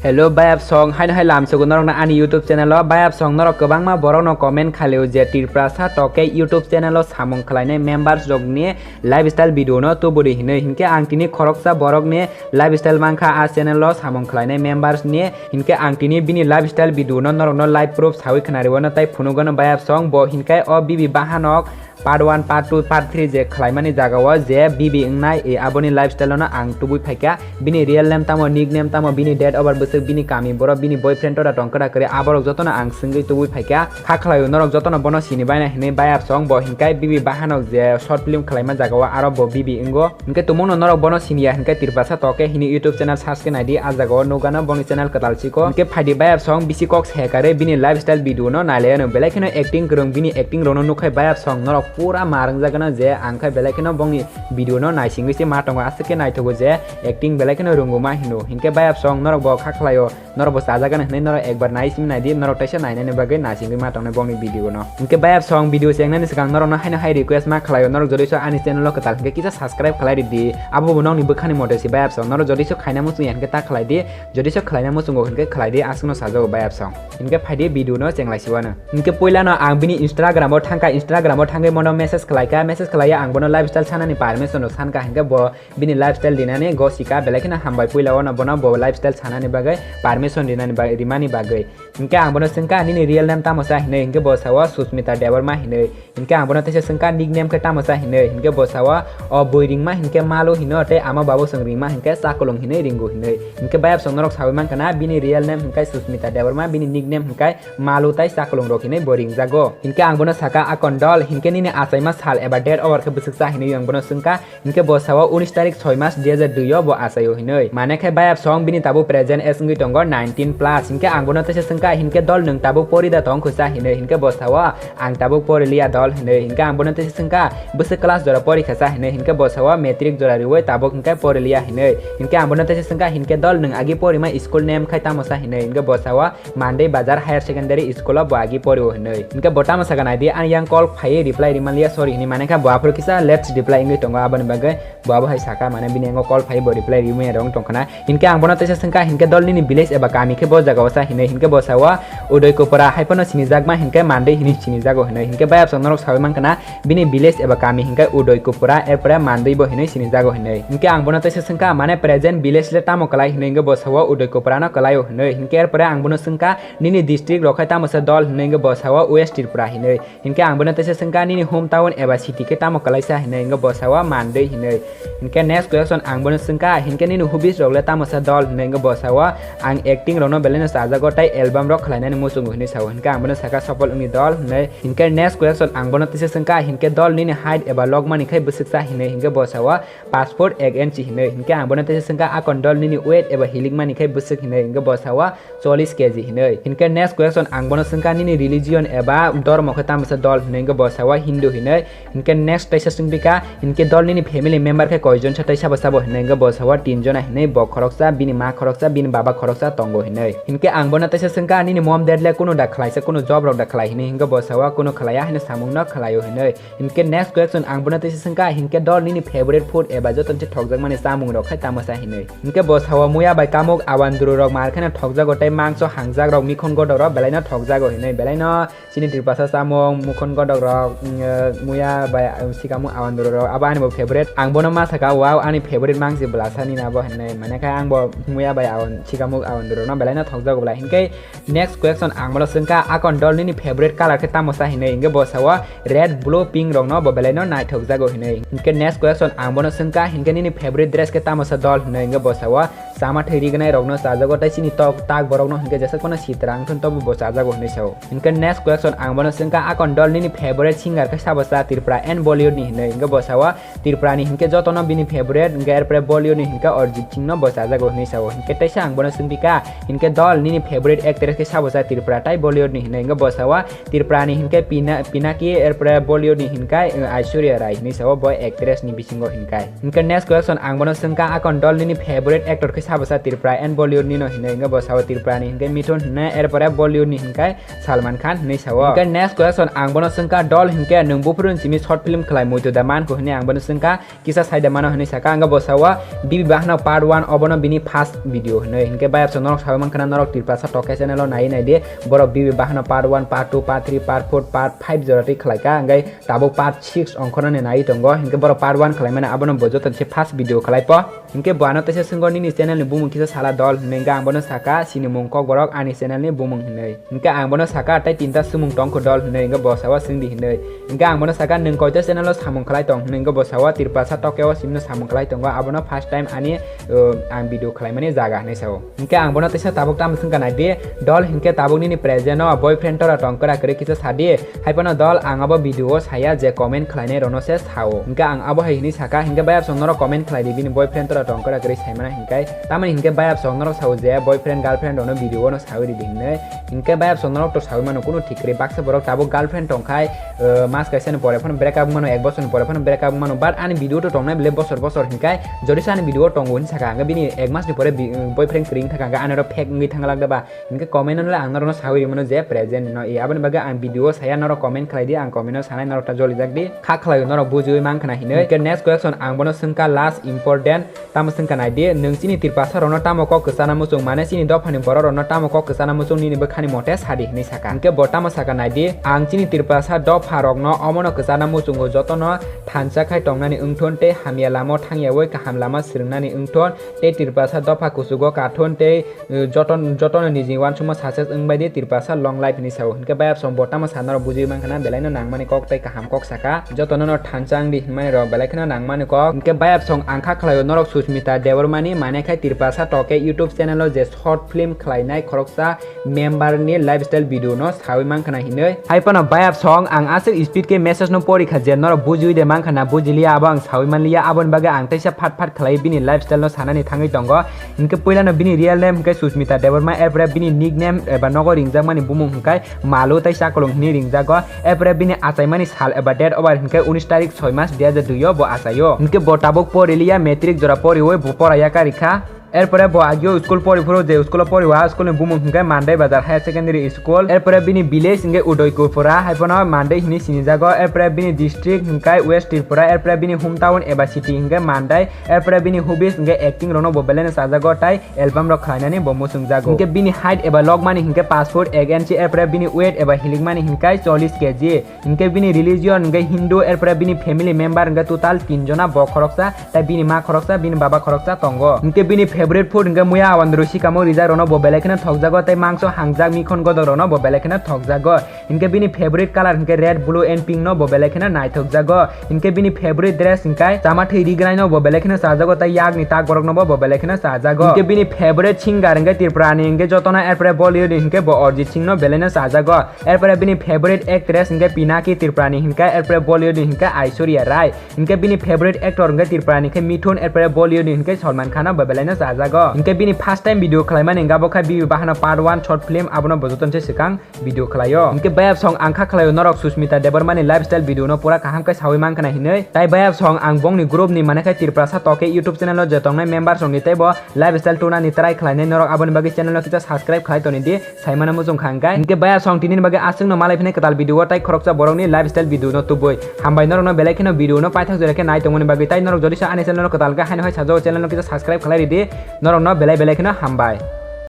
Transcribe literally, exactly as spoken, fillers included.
Hello bayap song, haino hai lamsogo norokno ani YouTube channel o. Bayap song, norok kwbangma borokno comment khalio je Tiprasa toke YouTube channel o samung khlainai members rokni lifestyle video no tuburi hinwi. Hinkhe ang tini khoroksa borokni lifestyle mankha a channel o samung khlainai members ni. Hinkhe ang tini bini lifestyle video no norokno live proof sawi khwnariwano tai phunugano bayap song. Bo hinkhe o bibi bahanok part one, part two, part three je khlaimani jagao je bibi wngnai, e, aboni lifestyle no ang tubui phaikha. Bini real name tamo, nickname tamo, bini date of birth bwswk, bini kami borok, bini boyfriend tora tongkra kwrwi, aborok jotono ang swngwi tubui phaikha. Kha khlaio norok jotono bono sini baina hinwi bayap song. Bo hinkai bibi bahanok je short film khlaima jagao aro bo bibi wngo. Hinkhe tumungno norok bono siniya hinkhe Tiprasa toke hini YouTube channel search khe naidi, a jagao nukgano boni channel kwtal chiko. Hinkhe phaidi bayap song bisi kok se karwi bini lifestyle video no nailaiano, belai kheno acting kwrwng, bini acting rokno nukhai bayap song norok pura ma rwngjagano je ang khai belai kheno bongni video no naisingwi se ma tongo, aswk khe naithogo je acting belai kheno rwnguma hino. Hinkhe bayap song norok bo kha khlaio, norok bo chajagano hinwi norok ekbar nai simi naidi, norok teisa nainani bagwi naisingwi ma tongnai bongni video no. Hinkhe bayap song video chengnani swkang norokno haino hai request ma khlaio, norok jodi so ani channel o kwtal hinkhe kisa subscribe khlai ridi, abo bo nokni bwkhani mote si bayap song. Norok jodi so khaina muchung ya hinkhe ta khlai di, jodi so khlaina muchungo hinkhe khlai di, aswkno sajago bayap song. Hinkhe phaidi video no chenglai siwano. Hinkhe puilano ang bini Instagram o thangkha, Instagram o thangwi bono message khlaikha, message khlaiya ang bono lifestyle sanani permission rok sankha, hinkhe bo bini lifestyle dinani gosika, belai kheno hambai puila ono bono bo lifestyle sanani bagwi, permission dinani ba-, rimani bagwi. Hinkhe ang bono swngkha nini real name tamo sa hinwi, hinkhe bo sao Susmita Debbarma hinwi. Hinkhe ang bono teisa swngkha nickname khe tamo sa hinwi, hinkhe bo sao o bui ringma hinkhe Malu hino tei ama babu swng ringma hinkhe Chakolong hinwi ringu hinwi. Hinkhe bayap song norok sawi mankha na bini real name hinkhe Susmita Debbarma, bini nickname hinkhe Malu tai Chakolong rok hinwi bo ringjago. Hinkhe ang bono sakha akon dol, hinkhe nini achaima sal eba date over khe bwswk cha hinwi ang bono swngkha. Hinkhe bo sao unis tarik soi mas dui hajar dui o bo achaio hinwi. Mane khe bayap song bini tabuk present age wngwi tongo nineteen plus. Hinkhe ang bono teisa swngkha, hinkhe dol nwng tabuk pori da tong khusa hinwi. Hinkhe bo sao ang tabuk pori liya dol hinwi. Hinkhe ang bono teisa swngkha bwswk class jora pori kha sa hinwi. Hinkhe bo sao matric jora riwi tabuk hinkhe pori liya hinwi. Hinkhe ang bono teisa swngkha, hinkhe dol nwng agi porima school name khai tamo sa hinwi. Hinkhe bo sao Mandai Bazar Higher Secondary School o bo agi porio hinwi. Hinkhe bo tamo sakha naidi, ani yang call phaiwi reply rimanliya, sorry hinwi, mane kha bo aphuru kisa late reply wngwi tongo, aboni bagwi bo abo hai sakha, mane bini yango call phaiwi bo reply rimani rong tongkhana. Hinkhe ang bono teisa swngkha, hinkhe dol nini village eba kami khe bo jagao sa hinwi. Hinkhe bo sao Udaikupura hai phano sinijakma hinkhe Mandai hinwi sinijago hinwi. Hinkhe bayap song norok sawi mankhana, bini village eba kami hinkhe Udaikupura, erpore Mandai bo hinwi sinijago hinwi. Hinkhe ang bono teisa swngkha, mane present village le tamo kwlai hinwi, hinkhe bo sao Udaikupura no kwlaio hinwi. Hinkhe erpore ang bono swngkha, nini district rok khai tamo sa dol hinwi, hinkhe bo sao West Tripura hinwi. Hinkhe ang bono teisa swngkha, nini home town eba city khe tamo kwlaisa hinwi, hinkhe bo sao Mandai hinwi. Hinkhe next question ang bono swngkha, hinkhe nini hobbies rok le tamo sa dol hinwi, hinkhe bo sao ang acting rokno belaino chajago tai album rok khlainani muchungo hinwi sao. Hinkhe ang bono sakha sopol wngni dol hinwi. Hinkhe next question ang bono teisa swngkha, hinkhe dol nini height eba logmani khai bwswk cha hinwi, hinkhe bo sao five foot one inch hinwi. Hinkhe ang bono teisa swngkha, akon dol nini weight eba hilikmani khai bwswk hinwi, hinkhe bo sao chollish K G hinwi. Hinkhe next question ang bono swngkha, nini religion eba dormo khe tamo sa dol hinwi, hinkhe bo sao Hindu hinwi. Hinkhe next teisa swngpikha, hinkhe dol nini family member khe koijon sa tei sabo sabo hinwi, hinkhe bo sao tin jona hinwi, bo khoroksa, bini ma khoroksa, bini baba khoroksa tongo hinwi. Hinkhe ang bono teisa swngkha, nini mom dad le kunu da khlaisa, kunu job rok da khlai hinwi, hinkhe bo sao kunu khlaiya hinwi samung no khlaio hinwi. Hinkhe next question ang bono teisa swngkha, hinkhe dol nini favorite food eba joto se thokjakmani chamung rok khai tamo sa hinwi. Hinkhe bo sao muya bai kamuk awandru rok mar kheno thokjago tei mangso hangjak rok mikhon godok rok belaino thokjago hinwi, belaino chini Tripura chamung mukhon godok rok, mm, muya bai, um, sikamung awandru rok abo ani bo favorite. Ang bono ma sakha, wow, ani favorite mangsi bwlasa nini abo hinwi, mane khe ang bo muya bai awan-, sikamung awandru rok no belaino thokjago bwlai. Hinkhe next question ang bono swngkha, akon dol nini favorite color khe tamo sa hinwi, hinkhe bo sao red, blue, pink rokno bo belaino naithokjago hinwi. Hinkhe next question ang bono swngkha, hinkhe nini favorite dress khe tamo sa dol hinwi, hinkhe bo sao chama thwi rignai rokno chajago tei chini tok tak borokno hinkhe jesakphano sitra wngthon tobo bo chajago hinwi sao. Hinkhe next question ang bono swngkha, akon dol nini favorite singer khe sabo sa Tripura and Bollywood ni hinwi, hinkhe bo sao Tripura ni hinkhe jotono bini favorite, hinkhe erpore Bollywood ni hinkhe Arijit Singh no bo chajago hinwi sao. Hinkhe teisa ang bono swngpikha, hinkhe dol nini favorite actress Khe sabo sa Tripura tai Bollywood ni hinwi, hwnkhe bo sao Tripura ni hinkhe Pina-, Pinaki, erpore Bollywood ni hinkai, uh, Aishwarya Rai hinwi sao bo actress ni bisingo hinkai. Hwnkhe next question ang bono swngkha, akon dol nini favorite actor khe sabo sa Tripura and Bollywood ni no hinwi, hwnkhe bo sao Tripura ni hinkhe Mithun hinwi, erpore Bollywood ni hinkai Salman Khan hinwi sao. Hwnkhe next question ang bono swngkha, dol hinkhe nwng buphuru simi short film khlai muitu da mankho hinwi ang bono swngkha, kisa saida mano hinwi saka, hwnkhe bo sao Bibi Bahano part one, obono bini first video hinwi. Hwnkhe bayapsong norok sawi mankha na, norok Tripura sa toke channel o nai nai di, borok Bibi Bahano part one, part two, part three, part four, part five jora twi khlaika, hwnkhe tabuk part six ongkhornani nai tongo, hwnkhe borok part one khlaimani abono bo joto se first video khlaipo. Hwnkhe bo ano teisa swngo, nini channel ni bumung kisa sala dol hinwi, hwnkhe ang bono saka, chini mung Kokborok, ani channel ni bumung hinwi. Hwnkhe ang bono saka, tai tinta swmung tongkho dol hinwi, hwnkhe bo sao swngdi hinwi. Hwnkhe ang bono saka, nwng koito channel o samung khlai tong hinwi, hwnkhe bo sao Tripura sa toke o simno samung khlai tongo, abono first time ani, uh, ang video khlaimani jaga hinwi sao. Hwnkhe ang bono teisa tabuk tamo swngkha nai di, dol hinkhe tabuk nini present o boyfriend tora tong kwrak kwrwi kisa sadi, haiphano dol ang abo video o saya je comment khlainai rokno se sao. Hwnkhe ang abo hai hinwi saka, hwnkhe bayapsong norok comment khlai di bini boyfriend tora tong kwrak kwrwi saimana hinkai, tamoni hinkhe bayapsong norok sao je boyfriend girlfriend rokno video o no sawi ridi hinwi. Hwnkhe bayapsong norok to sawi mano kunu thik kwrwi, baksa borok tabuk girlfriend tongkhai, uh, mas kaisa ni pore phano break up mano, ek bosor ni pore phano break up mano, but ani video to tongnai bile bosor bosor hinkai, jodi se ani video o tongo hinwi saka, hwnkhe bini ek mas ni pore bi-, boyfriend kwrwi wngkha, hwnkhe ani oro fake wngwi thangla da ba, hwnkhe comment o le ang norokno sawi rimano je present no, e aboni bagwi ang video o saya, norok comment khlai di, ang comment o sanai, norok ta joli jak di, kha khlai norok bujiwi mankha na hinwi. Hwnkhe next question ang bono swngkha, last important, tamo swngkha nai di, nwng chini Tripura sa rokno tamo kok kwchana muchung, mane chini dopha ni borok rokno tamo kok kwchana muchung, nini bwkha ni mote sadi hinwi saka. Hwnkhe bo tamo saka nai di, ang chini Tripura sa dopha rokno omono kwchana muchungo, jotono thansa khai tongnani wngthun tei hamya lama o thangyawi kaham lama swrwngnani wngthun tei Tripura sa dopha kuchugo kathun tei, eh, joton-, jotono niji uansukma success wngbai di, Tripura sa long life hinwi sao. Hwnkhe bayapsong bo tamo sa norok bujiwi mankha na, belai no nangmani kok tei kaham kok saka, jotono no thansa wngdi hinmani rok belai kheno nangmani kok. Hwnkhe bayapsong ang kha khlaio norok Susmita Debbarma ni, mane khai Tripura sa toke YouTube channel o je short film khlainai khoroksa member ni lifestyle video no sawi mankha na hinwi. Haiphano bayapsong ang aswk speed khe message no porikha je norok bujiwi de mankha na bujiliya, abo ang sawi manliya, aboni bagwi ang teisa phat phat khlai bini lifestyle no sanani thangwi tongo. Hwnkhe puilano bini real name hwnkhe Susmita Debbarma, erpore bini nickname eba nogo ringjakmani bumung hwnkhe Malu tei Chakolung hinwi ringjago. Erpore bini achaimani sal eba date of birth hwnkhe unis tarik soi mas dui hajar dui o bo achaio. Hwnkhe bo tabuk poriliya, matric jora poriwi bo poraya karikha. Erpore bo agio school poriphuru, je school o poriwa, school ni bumung hwnkhe Mandai Bazar Higher Secondary School. Erpore bini village hwnkhe Udaipura, haiphano Mandai hinwi sinijago. Erpore bini district hwnkhe West Tripura. Erpore bini hometown eba city hwnkhe Mandai. Erpore bini hobbies hwnkhe acting rokno bo belai no chajago, tai album rok khlainani bo muchungjago. Hwnkhe bini height eba logmani hwnkhe paanch foot ek inchi, erpore bini weight eba hilikmani hwnkhe chollish K G. Hwnkhe bini religion hwnkhe Hindu, erpore bini family member hwnkhe total tin jona, bo khoroksa, tai bini ma khoroksa, bini baba khoroksa tongo. Hwnkhe bini favorite food hwnkhe muya awandru sikamo rijak rokno bo belai kheno thokjago, tai mangso hangjak mikhon godok rokno bo belai kheno thokjago. Hwnkhe bini favorite color hwnkhe red, blue and pink no bo belai kheno naithokjago. Hwnkhe bini favorite dress hwnkhe chama thwi rigwnai no bo belai kheno chajago, tai yakni tak borok no bo, bo belai kheno chajago. Hwnkhe bini favorite singer hwnkhe Tripura ni hwnkhe jotono, erpore Bollywood ni hwnkhe bo Arjit Singh no belai no chajago. Erpore bini favorite actress hwnkhe Pinaki Tripura ni hwnkhe, erpore Bollywood ni hwnkhe Aishwarya Rai. Hwnkhe bini favorite actor hwnkhe Tripura ni khe Mithun, erpore Bollywood ni hwnkhe Salman Khan no bo belai no chajago. Hwnkhe bini first time video khlaimani hwnkhe abo khe Bibi Bahano part one short film, abono bo jotono se swkang video khlaio. Hwnkhe bayapsong ang kha khlaio norok Susmita Debbarma ni lifestyle video no pura kaham khe sawi mankha na hinwi. Tai bayapsong ang bongni group ni, mane khai Tripura sa toke YouTube channel o je tongnai members rok ni teibo lifestyle tuna ni try khlainai, norok aboni bagwi channel no kisa subscribe khlai toni di, saimano muchung kha hwnkhe. Hwnkhe bayapsong tini ni bagwi aswk no malai phini kwtal video o tai khoroksa borok ni lifestyle video no tubui. Hambai norok no belai kheno video no paithak jora khe nai tongmani bagwi, tai norok jodi sa ani channel no kwtal khe haino hai sajao, channel no kisa subscribe khlai ridi, norok no belai belai kheno hambai.